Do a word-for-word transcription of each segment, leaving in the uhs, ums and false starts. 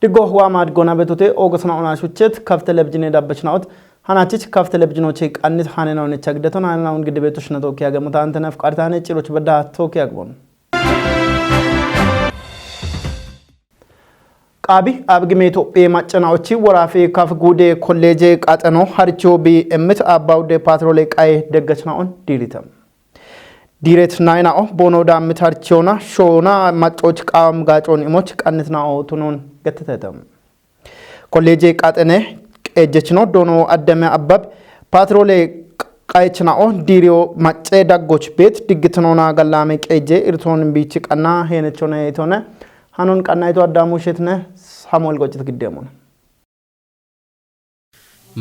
Diggo waa maadgoona betote oogosna ona shuchet kaf telebijine dabbechnaot. Hanachich kaf telebijinoche qannit hanena onicha giddeton hanena un gidde betoshna toki agemo tante naf qartane ciroch bedda toki agbon. Qaabi abgime Itophiye maccana ochi worafi kaf gude kolleje qaxeno haricho bi emmit abba ude patrole qaye deggachna on diiritam. Diret naina'o bono dammit harchiona shona maccoch qaam gaacon imoch qannitna'o tunon gettetetem. Kolleje qaxene qejjechno dono addeme abbab patrole qayechna'o diiriyo macce daggoch beet diggitnona gallame qejje irton biich qanna heenechone itone hanon qanna ito addamu shetne Samuel goccit giddemon.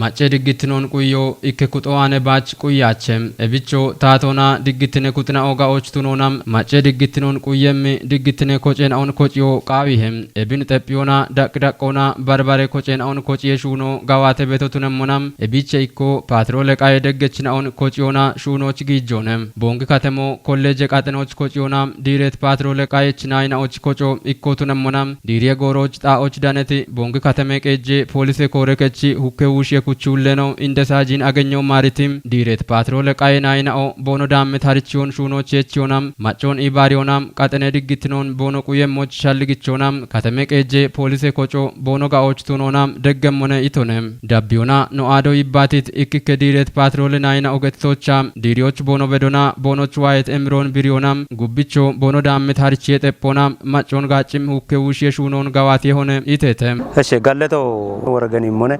Macce diggitinoon quyyoo ikke kuxoo aane baach quyyaache. Ebicho taatoona diggitine kuxina oga oochtunoona macce diggitinoon quyyemmi diggitine koceena on kociyo qaawihe. Ebin xephiyoona daqqidaqqoona barbare koceena on kociye shuuno gawaate beto tunemmona ebiche ikko paatiroole qaye deggechina on kociyoona shuunooch giijjoone. Boongi katemo kolleeje qaxinooch kociyoona diireet paatiroole qayechina inaoch koco ikko tunemmona diiriye goorooch xaa'och daneti boongi kateme qeejje poolise koorekechi hukke wuushiye kuchuulleno inde saajin agenyo maariti diireet paatiroole qaye naayina'o boono daammit harichiyoon shuunooch yechiyoona maccoon ibaariyoona qaxene diggitinoon boono quyemmoch shalligichoona kateme qeejje poolise koco boono ga'ooch tunoona deggemmone itone. Dabbiyoona no aado yibbaatit ikkikke diireet paatiroole naayina'o getitoocha diiriyoch boono bedona boonoch waayet emiroon biriyoona gubbicho boono daammit harichiye xephoona maccoon gaaccim hukke wuushiye shuunoon gawaat yehone itete. Eshe galleto woragani mone.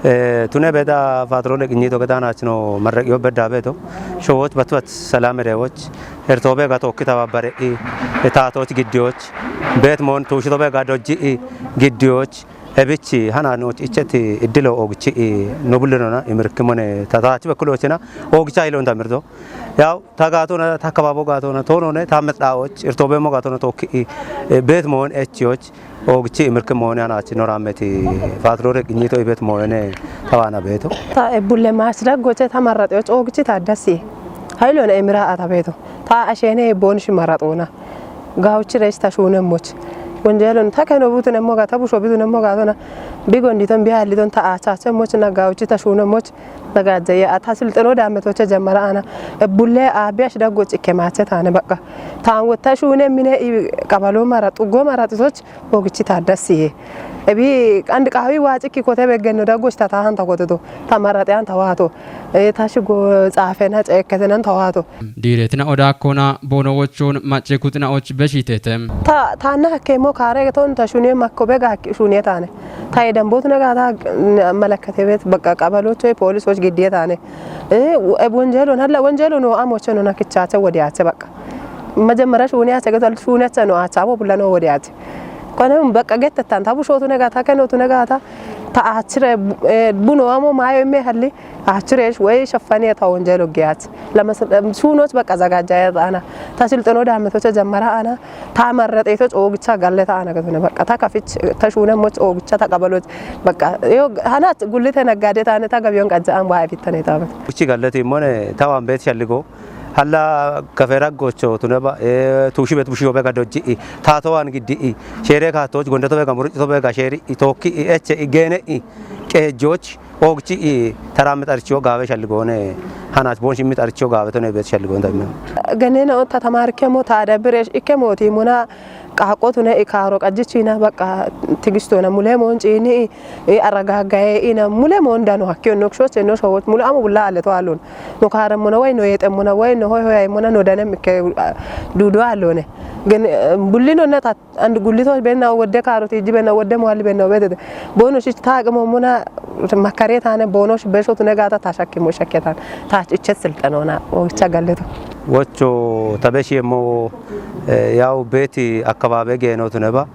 Eh, tune beda patrole qinyito gedana chino marreqiyo bedda beto. Showoch batuwat salame rewoch. Ertobe ga tokki tababare i. Etatoch giddiyoch. Bet mon tushito be ga dojji i giddiyoch. Ebichi hana no icheti iddilo ogichi i no bullino na imirkimone tatachi bekulochina ogicha ilon tamirto. Yaw ta gaatona ta kababo gaatona tonone ta metdaoch irtobe mo gaatona tokki i. Eh, bet mon echiyoch. Ogichi imirki moone anachi norammeti patrole qinyito ibet moone tawana beto. Ta ebulle maasira goche ta marraxeyoch ogichi ta dasi. Haylona imira ata beto. Ta ashene bon shi marraxona. Gawuchi resh ta shunemmoch. Wonjelon ta keno butunemmo ga ta busho butunemmo ga tona. Bigon diton biya liton ta achache moch na gawuchi ta shunemmoch. Zagajje ya ta silxeno dammetoche jemmara ana. Ebulle abiyash daggoch ikke mache tane baqqa. Tan wotta shune mine i qabalo mara xuggo mara xisoch Ogichi Taaddasiye. Ebi qand qaawi waacikki kote beggenno daggoch ta taahanta koteto. Ta maraxeyanta waato. Eh, ta shigo xaafena ceekketenan ta waato. Diiretina odaakkona boono wochoon macce kuxina och beshitete. Ta taanna hakkeemmo kaare ton ta shuniye makko bega shuniye taane. Ta yedan bootuna gaata malakatebet baqqa qabalocho poolisoch giddiye taane. Eh, ebi wonjeelon halla wonjeelon amoche nona kichache wodiyache baqqa. Mejemmera shuuniyache getal shuuniyache no acha abo bulla no wodiyache. Kono baqqa gettetan ta bushotu negata kenotu negata ta achire, eh, buno amo mayo imme halli achiresh wey shafani ta wonjelo giyat. Lamas shuunoch baqqa zagajja ya ana. Ta silxeno dammetoche jemmara ana. Ta marraxetoch ogicha galle ta ana getune baqqa ta kafich ta shuunemoch ogicha ta qabaloch baqqa. Yo hanach gullite naggade ta ne ta gabiyon qajja an waa fitane ta. Uchi galleti mone ta wan bet shalligo. Halla kafera gocho tuneba, eh, tushi bet bushi obega dojji i. Tato wan giddi i. Shere ka toj gonda to bega muruc to bega sheri i tokki i eche i gene i. Qeejjoch ogichi i tara mixarcho gaawe shalligoone hanach bon shi mixarcho gaawe to ne bet shalligoone tamina. Ganena otta tamarke mo ta dabbiresh ikke moti muna qaaqqotu ne ikaaro qajjichina baqqa tigistona mule mon ciini i aragagaye ina mule mon dano hakkiyo nokshoche no showot mule amu bulla ale to alon no kaaremmona way no yeexemmona way no hoy hoyaymona no danem ikke duudu alone. Gen bullinonna ta and gullito benna wodde kaaroti ijji benna wodde mohalli benna obetete. Boono shich taaqe mommona makkare taane boono beshotu ne gaata ta shakkimo shakketan ta ichet silxenona ogicha galleto. Wocho tabeshi yemmo, eh, yaw beeti akkababe geenotu neba.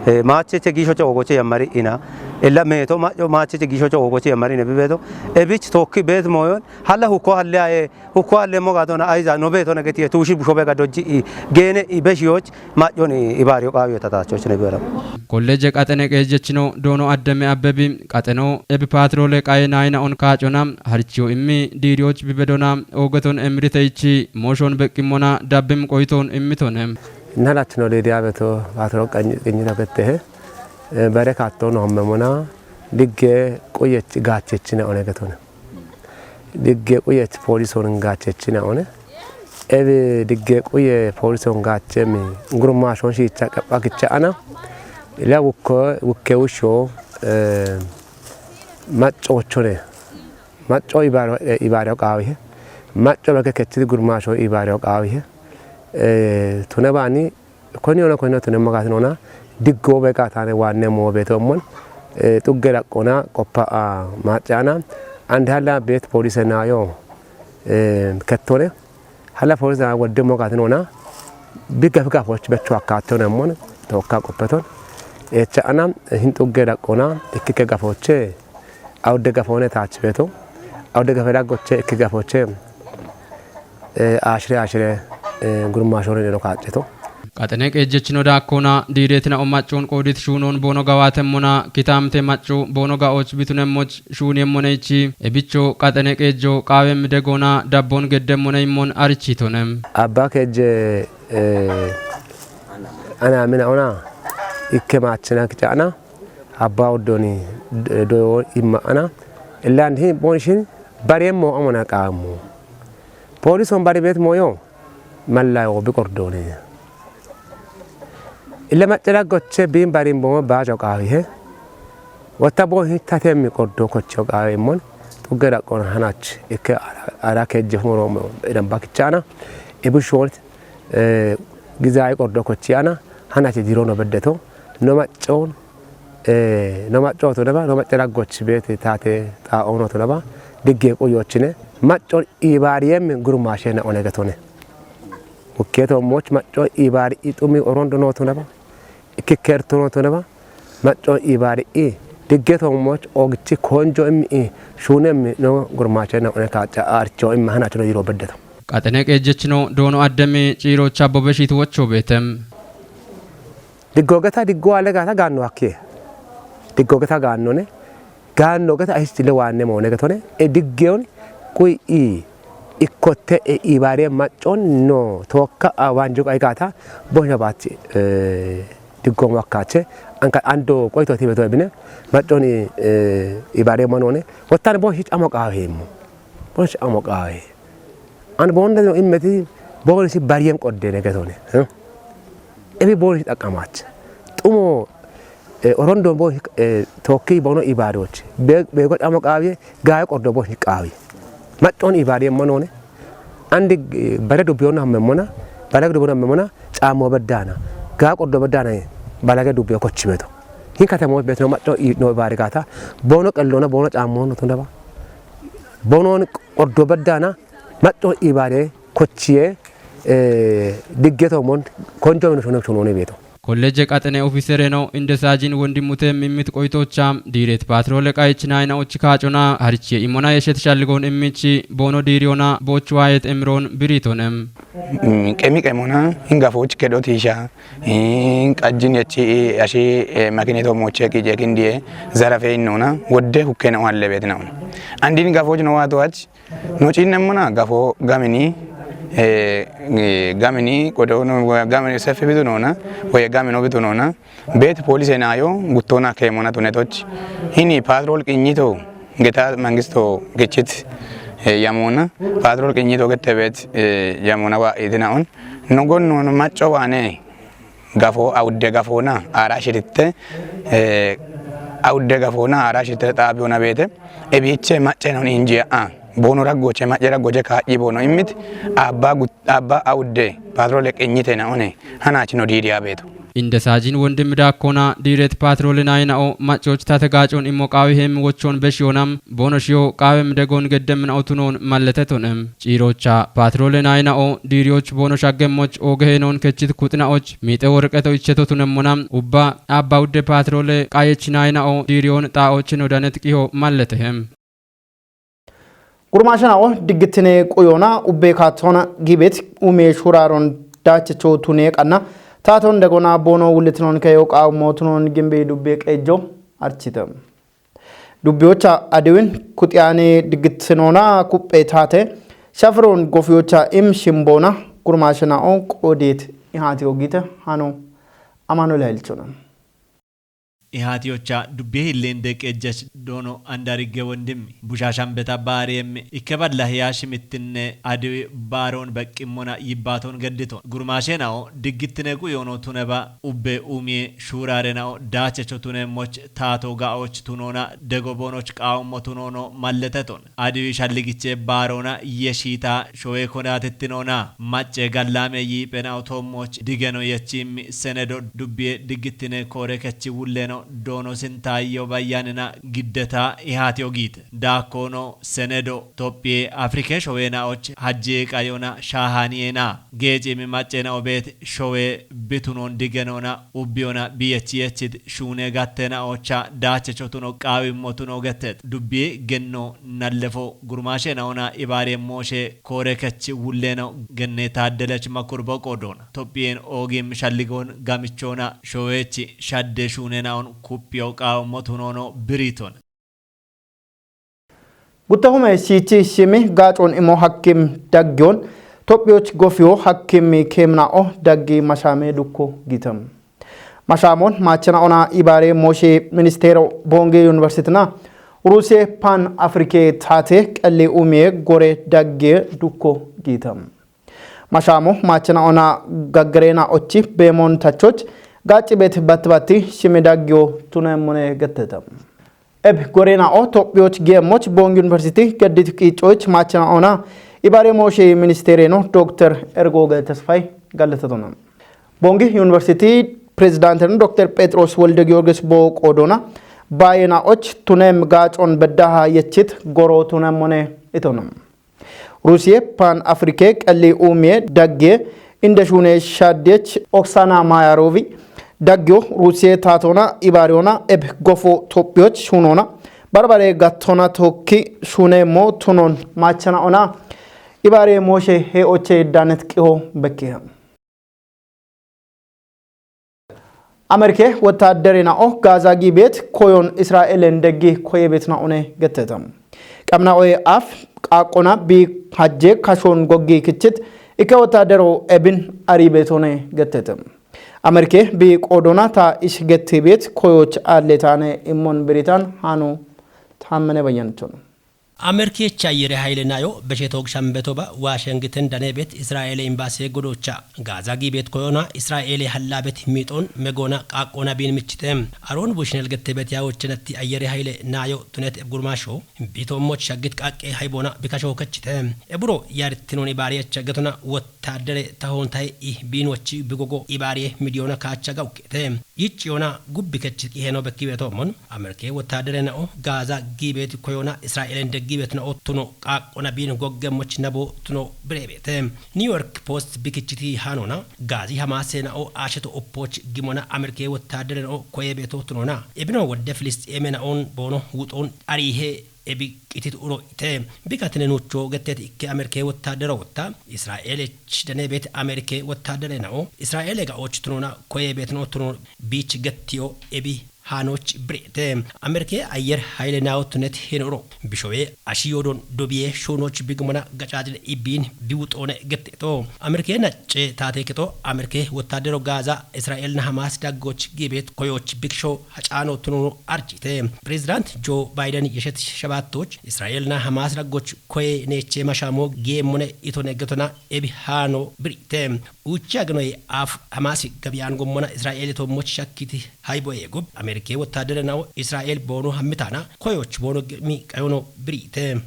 Eh, maacheche giishoche ogoche yammari ina. Ella meeto ma-, maacheche giishoche ogoche yammari ne bibeto. Ebich tokki beet moyon halla hukko halle aye hukko halle mo gaatona aiza no beetona getiye tuushi busho bega dojji i geene i beshiyoch ma'yoni i baariyo qaawiyo tatachoch ne bera. Kolleje qaxene qeejjechino doono addeme abbebi qaxeno ebi paatroole qaye naayina on kaacona harichiyo immi diiriyoch bibedona oogeton emirite ichi mooshon beqqimmona dabbim qoyitoon immitone. Nalachino diidiyabeto paatro qany-, qinyita gettehe. Bare kaattono hommemona, digge quyechi gaachechine one getone. Digge quyechi poolisoon gaachechine one. Ebi digge quye poolisoon gaachemi gurmaashoon shiicha qepha kicha ana. Ila wukko, wukke wusho, eh, maccoochone. Macco ibaaro, eh, ibaaro qaawihe. Macco bage kechiti gurmaasho ibaaro qaawihe. Eh, tune baani, koni ona koni tune magatinona, diggo be qaatane waanne mo beetommon. Eh, xugge laqqona qopha, ah, maacana. Andi halla beet poolise naayo, eh, kettone. Hala poolise waddemmo gatinona, bi gafi gafoochi becho akkaattonemmon, tookka qopheton. Echa ana, hin xugge laqqona, ikkike gafooche, awde gafoone taach beeto. Awde gafe daggoche, ikki gafooche, eh, ashire ashire, eh, gurmaashoore deno kaacceto. Qaxene qeejjechino daakkona diireetina o maccoon qoodit shuunoon boono gawaatemmona kitaamte maccu boono gaooch bitunemmoch shuuniemoneichi ebicho qaxene qeejjo qaawem degona dabbon geddemmoneimmon arichitone. Abba keejje, eh, ana mina ona ikke maachina kichana abba oddoni d-, doyo imma ana illan hi bonshin baremmo amona qaammo. Poolison bari beet moyo malla o bi qordone. Illa macca daggoche bin barin bomo baajo qaawihe. Wotta bo hin tatemmi qordo kocho qaawimmon. Xugge daqqon hanach ikke ara, ara kejje horo mo idan bakichana. Ibu short, eh, gizai qordo kochiana. Hanach diro no beddeto. No maccoon, eh, no maccooto daba, no macca daggoch beete taate xaa'oonoto daba. Digge quyochine. Maccoon ibaariyemmi gurmaashena one getone. Ukkeeto moch macco ibaari ixumi orondo nootunaba, ikikkerto nootunaba, macco ibaari i, diggeto moch ogichi konjo immi i, shuunemmi no gurmaachena one kaacca archo imma hanachino yiro beddeto. Qaxene qeejjechino doono addemi ciirocha bobe shiitu wocho beetem. Diggogeta diggo ale gata gaanno akkie. Diggogeta gaannone, gaanno geta ahistile waanne moone getone, e diggeon kui i ikkotte e ibaare maccon no, tookka a waanjo qaigata, bohna baatti, eh, diggoon wakkaache, anka ando qoyto tibe to ebine, macconi, eh, ibaare manone, wottan bohna hich amo qaaweemmo. Bohna hich amo qaawe. An bohna no immeti, bohna si bariyem qoddene getone, eh? Ebi bohna hich xaqqamaache. Xumo, eh, orondo bohna hich, eh, tookki bono ibaadoche. Be-, beego camo qaawe, gaawe qordo bohna hich qaawe. Maccon ibaare manone. Andi, eh, bare dubbiyon hammemmona, bare dubbiyon hammemmona, caammo beddaana. Gaawe qordo beddaana, balage dubbiyo kochimeto. Hin katamo betno macco i-, no ibaare gata. Bono qellona, bono caammo no tundaba. Bonon qordo beddaana, macco ibaare kochiye, eh, diggeto mon konjo mino shone shonone beeto. Kolleje qaxene ofisereno inde saajin wondimute mimmit qoytocha diiret paatroole qayichina ayina ochi kaacona hariche imona yeshet shalligoon immichi boono diiriyona boochu waayet emiroon biriitonem. Mm, qemi qemona hin gafooch kedo tiisha, hin qajjin yechi ashi, eh, makineto moche qije kindiye zarafe innona wodde hukkena walle beetnaun. Andin gafooch no wato ach, no ciinnemmona gafo gamini, eh, eh, gamini qodo no gamini sefi bitu nona, woye gamino bitu nona, beet poolise naayo guttona keemona tunetoch. Hini paatrool qinyito geta mangisto gichit, eh, yamona, paatrool qinyito gette beet, eh, yamona wa itinaun. No gonno no macco waane gafo, awudde gafoona aara shititte, eh, awudde gafoona aara shititte xaabiyoona beete, ebiiche macce non injiya a, boono raggoche, macce raggoche kaa'yi boono immit, abba gut-, abba awudde paatroole qinyitena one, hanachino diidiya beeto. Inde saajin wondim daakkona diiret paatroole naayina'o maccoch tate gaacoon immo qaawi heemmi wochoon beshiyoonam, boono shiyo qaawem degoon geddemmina'o tunoon malletetonem. Ciiroocha paatroole naayina'o diiriyoch boono shaggemmoch ooge heenoon kechit kuxina'och miixe worqeto icheto tunemmona ubba abba wudde paatroole qaayech naayina'o diiriyoon xaa'ochino danet qiho malletehem. Gurmaashana'o diggittine quyoona ubbe kaattoona gibet ume shuraaron daachecho tune qanna taaton degona boono wullitinoon keyo qaawummo tunoon gimbe dubbe qeejjo archite. Dubbiyocha adiwin kuxiyaane diggittinoona kuphe taate shafiroon gofiyocha im shimboona gurmaashana'o qoodeet ihaati ogite hano Amanuel Hilchona. ihaatiyocha dubbiye hilleen deqqejjach doono andarigge wondimmi. Bushaashan beta baariyeemmi ikke balla hiyaa shimittinne adiwi baaroon baqqimmona yibbaatoon gedditoon. Gurmaasheenao diggittine quyoono tuneba ubbe uumiye shuuraarenao daachecho tuneemmoch taatoo gaoch tunoona degoboonoch qaawommo tunoono malleteton. Adiwi shalligiche baaroona yeshiita showee konaatettinoona macce gallaame yiiphenao toommoch digeno yechiimmi senedo dubbiye diggittine koore kechi wulleno doono sintaayyo bayyaanina giddeta ihaati ogiite. Daakkoono senedo Tophiye Afrike showeenaoch hajjee qayona shaahaaniyeena geeciimi macceenao beet showee bitunoon digenoona ubbiyona biyechi yechit shuune gatteena oocha daache chotuno qaawimmotuno gettet. Dubbiye genno nallefo gurmaasheenaona ibaariye mooshe koore kechi wulleeno genne taaddelech makurbo qoodoona. Tophiyen oogim shalligoon gamichoona showeechi shadde shuunenaon kuppiyo qaawimmotunoono biriiton. Guttahume shiichi shimi gaacoon imo hakkim daggiyoon Tophiyoch gofiyo hakkim keemna'o daggi mashaame dukko giitam. Mashaamoon maachana'ona ibaare mooshe ministeero Boonge Yuniversitina Ruusiye Pan Afrike taate qalli umiye gore daggiye dukko giitam. Mashaamo maachana'ona gaggareena ochi beemoon tachoch gaacci beet battibatti shimi daggiyo tuneemmone gettetam. Eb goreena'o Tophiyoch geemmoch Boonge Yuniversiti geddit qiicoch maachana'ona ibaare mooshe ministeereeno Doktor Ergooge Tesfay galletetona. Boonge Yuniversiti pirezidaanten Doktor Phexros Wolde Giyorgis boo qoodoona baay'eena'och tuneem gaacoon beddaha yechit goro tuneemmone itona. Ruusiye Pan Afrike qalli uumiye daggiye inde shuune shaaddiyech Oksana Maayaroovi daggiyo Ruusiye taatoona ibaariyoona eb gofo Tophiyoch shuunoona barbare gattoona tokki shuuneemmo tunoon maachana'ona ibaare mooshe he oche daanet qiho bekkiha. Amerke wotaadderena'o Gaaza giibeet koyon Israa'elen deggi koyebeetna'one getteta. Qamna'oye af qaaqqona bi hajje kashoon goggi kichit ikke wotaadero ebin ariibeetone gettete. Amerke bi qoodona ta ish gettibeet koyoch aalleetaane immon biritan hanu taammene bayyanichon. Amerkeecha ayyere hayile nayo beshe toog shambeto ba Waashingten daneebeet Israa'eele imbaase godoocha. Gaaza giibeet koyona Israa'eele hallaabet miixoon megoona qaaqqoona biin michite. Aroon Bushinel gettebeet yaawochenatti ayyere hayile nayo tunet gurmaasho biitoommoch shaggit qaaqqe hayboona bikashoo kechite. Eburo yaarittinoon ibaariyecha getona wottaaddere tahoon tahe ih biinochi bigogo ibaariye midiyoona kaacha gawukkete. Yicciyoona gubbi kechi qiheeno bekkibeetoommon. Amerke wotaadere na'o Gaaza giibeeti koyoona Israa'eelen deggiibeet na'o tuno qaaqqona biin goggemmoch nabo tuno bireebeete. New York Post bikichiti haanona Gaazi Hamaase na'o aasheto oppooch gimona Amerke wotaadere na'o koyeebeeto tunona. Ebino wodde Filisxeeme na'oon boono wuxoon ariihe ebi qitit uro ite. Bikatine nuucho getteeti ikke Amerke wotaadere wotta Israa'eelech daneebeet Amerke wotaadere na'o Israa'eele ga'ooch tunona koyeebeet na'o tuno biich gettiyo ebi haanoch bireete. Amerke ayyer hayile naawottunet hin uro. Bishowe ashi yoodon dobiye shoonoch bigmona gacaacile ibbiin biwuxoone getteeto. Amerke nacce taate keto Amerke wotaadero Gaaza Israa'elna Hamaas daggoch giibeet koyoch biksho hacaano tunono arjite. Pirezidaant Joo Baayiden yeshet shabaattoch Israa'elna Hamaas daggoch koye neeche mashamo geemmone itone getona ebi haano birite. Uchi agnoye af Hamas gabiyan gommona Israa'eele toommoch shakkiti haybo eego. Amerke wotaadere na'o Israa'eel boono hammitaana koyoch boono mi qayono biriite.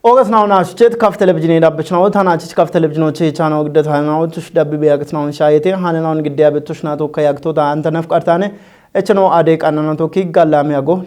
Ogas na'o na shuchet kaf televizhine dabbich na'o tana chich kaf televizhino che chano giddet na'o tush dabbi be yagit na'o shayete hane na'o gidde abetush na to kayagto da anta naf qartane echno ade qanana to ki gallame ago